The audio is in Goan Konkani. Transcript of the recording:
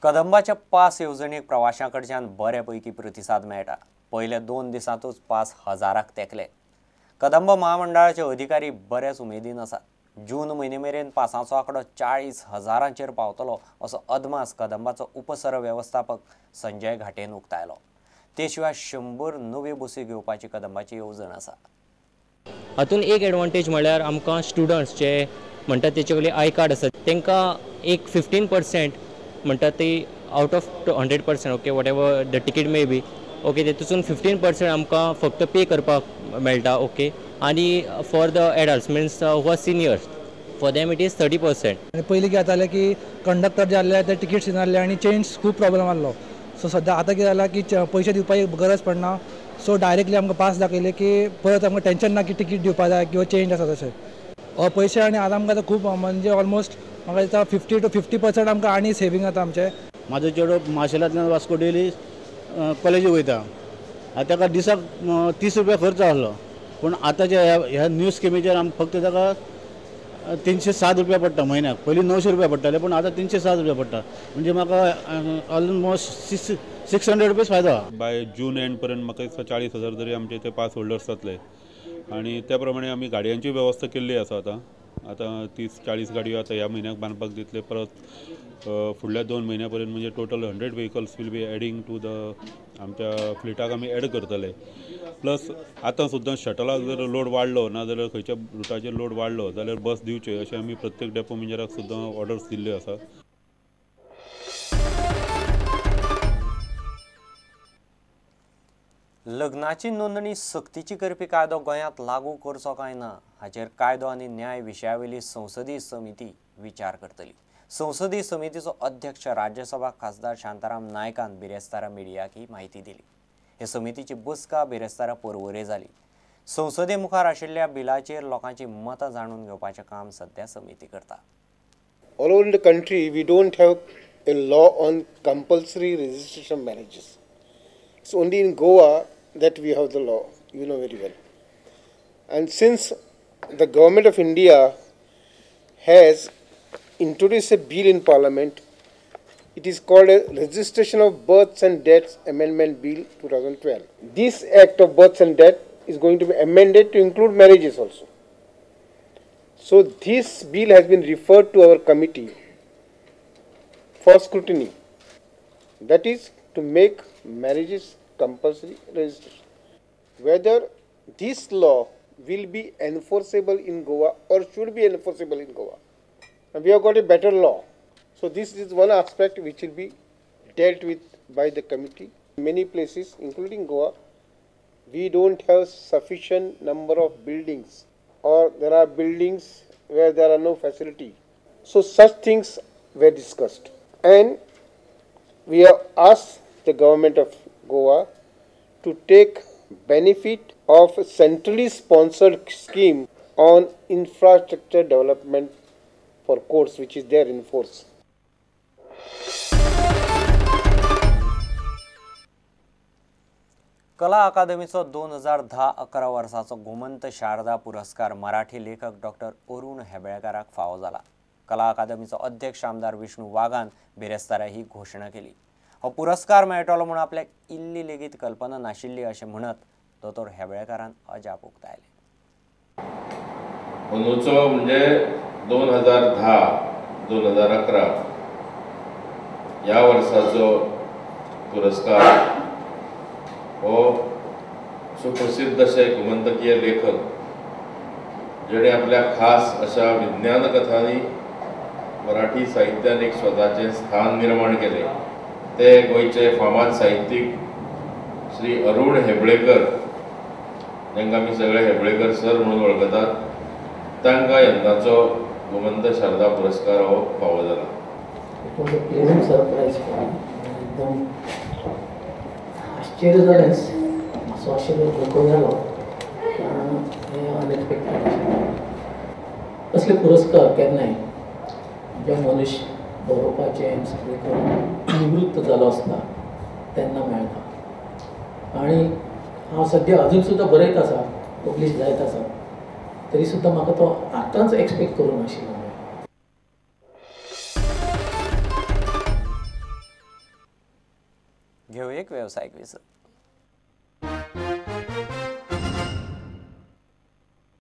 कदंबाच्या पास येवजणेक प्रवाशां कडच्यान बऱ्यापैकी प्रतिसाद मेळटा. पयल्या 2 दिसांतूच पास हजाराक तेंकले. कदंब महामंडळाचे अधिकारी बरेच उमेदीन आसात. जून म्हयने मेरेन पासांचो आंकडो 40,000 पावतलो असो अदमास कदंबाचो उपसर वेवस्थापक संजय घाटेन उक्तायलो. ते शिवाय 100 नव्यो बसी घेवपाची कदंबाची येवजण आसा. हातून एक एडवांटेज म्हळ्यार आमकां स्टुडंट्स जे म्हणटात तेचे कडेन I card आसा तांकां एक 15% म्हणटात ती out of 100%, okay, whatever the ticket may be, okay, तेतून 15% आमकां फक्त पे करपाक मेळटा, ओके. आनी for the adults means who are seniors, for them it is 30%. आनी पयलीं कितें जातालें की कंडक्टर जे आहले ते तिकीट्स दिनासले आनी चेंज खूब प्रॉब्लम आहलो. सो सद्या आतां कितें जालां की पयशे दिवपाची गरज पडना. सो डायरेक्टली आमकां पास दाखयले की परत आमकां टेंशन ना की तिकीट दिवपा जाय किंवा चेंज आसा तशें. पयशे आनी आतां आमकां आतां खूब म्हणजे ऑलमोस्ट म्हाका दिसता 50 to 50% आमकां आनी सेवींग जाता आमचें. म्हाजो चेडो माशेलांतल्यान वास्को डेली कॉलेजीक वयता, आतां ताका दिसाक 30 रुपया खर्च आहलो, पूण आतांच्या ह्या न्यू स्किमीचेर आमकां फक्त ताका 307 रुपया पडटा म्हयन्याक. पयलीं 900 रुपया पडटाले, पूण आतां 307 रुपया पडटा, म्हणजे म्हाका ऑलमोस्ट 600 रुपीज फायदो आहा. बाय जून एंड पर्यंत म्हाका दिसता 40,000 तरी आमचे ते पास होल्डर्स जातले आनी त्या प्रमाणे आमी गाडयांची वेवस्था केल्ली आसा. आतां आतां 30-40 गाडयो आतां ह्या म्हयन्याक बांदपाक दितले. परत फुडल्या 2 म्हयन्या पर्यंत म्हणजे total 100 vehicles will be adding to the आमच्या फ्लिटाक आमी एड करतले. प्लस आतां सुद्दां शटलाक जर लोड वाडलो ना जाल्यार खंयच्या रुटाचेर लोड वाडलो जाल्यार बस दिवच्यो अशें आमी प्रत्येक डेपो मॅनेजराक सुद्दां ऑर्डर्स दिल्ल्यो आसा. लग्नाची नोंदणी सक्तीची करपी कायदो गोंयांत लागू करचो काय ना हाचेर कायदो आनी न्याय विशयावेली संसदीय समिती विचार करतली. संसदीय समितीचो अध्यक्ष राज्यसभा खासदार शांताराम नायकान बिरेस्तारा मिडियाक ही म्हायती दिली. हे समितीची बसका बिरेस्तारा पर्वरे जाली. संसदे मुखार आशिल्ल्या बिलाचेर लोकांची मतां जाणून घेवपाचें काम सध्या समिती करता. All over the country we don't have a law on compulsory registration marriages. It's only in Goa that we have the law, you know very well. And since the government of India has introduced a bill in Parliament, it is called a Registration of Births and Deaths Amendment Bill 2012. This Act of Births and Death is going to be amended to include marriages also. So this bill has been referred to our committee for scrutiny. That is to make marriages compulsory registration. Whether this law will be enforceable in Goa or should be enforceable in Goa. And we have got a better law. So this is one aspect which will be dealt with by the committee. In many places, including Goa, we don't have sufficient number of buildings, or there are buildings where there are no facility. So such things were discussed. And we have asked the government of Goa to take benefit of a centrally sponsored scheme on infrastructure development for courts, which is there in force. कला अकादमीचो 2010-11 वर्साचो गोमंत शारदा पुरस्कार मराठी लेखक डॉक्टर अरुण हेबळेकाराक फावो जाला. कला अकादमीचो अध्यक्ष आमदार विष्णू वाघान बिरेस्तारा ही घोशणा केली. हो पुरस्कार मेळटलो म्हूण आपल्याक इल्ली लेगीत कल्पना नाशिल्ली अशें म्हणत दोतोर हेबळेकारान अजाप उक्तायलें. अंदूचो म्हणजे 2010-2011 ह्या वर्साचो पुरस्कार हो सुप्रसिद्ध अशे गोमंतकीय लेखक जेणे आपल्या खास अशा विज्ञान कथांनी मराठी साहित्यान एक स्वताचें स्थान निर्माण केलें ते गोंयचे फामाद साहित्यीक श्री अरुण हेबळेकर, जांकां आमी सगळे हेबळेकर सर म्हणून वळखतात, तांकां यंदाचो गोमंत शारदा पुरस्कार हो फावो जाला. It was a pleasant surprise for me. एकदम आश्चर्य जालेंच, मातसो आशिल्लो धोको जालो, कारण हें अनएक्सपेक्टेड आशिल्लें. असले पुरस्कार केन्नाय जे मनीस बरोवपाचें सगळें करून निवृत्त जालो आसता तेन्ना मेळटा. आनी हांव सद्या अजून सुद्दां बरयत आसा, पब्लीश जायत आसा, तरी सुद्दां म्हाका तो आतांच एक्सपेक्ट करूंक नाशिल्लो. घेवया एक वेवसायीक विसव.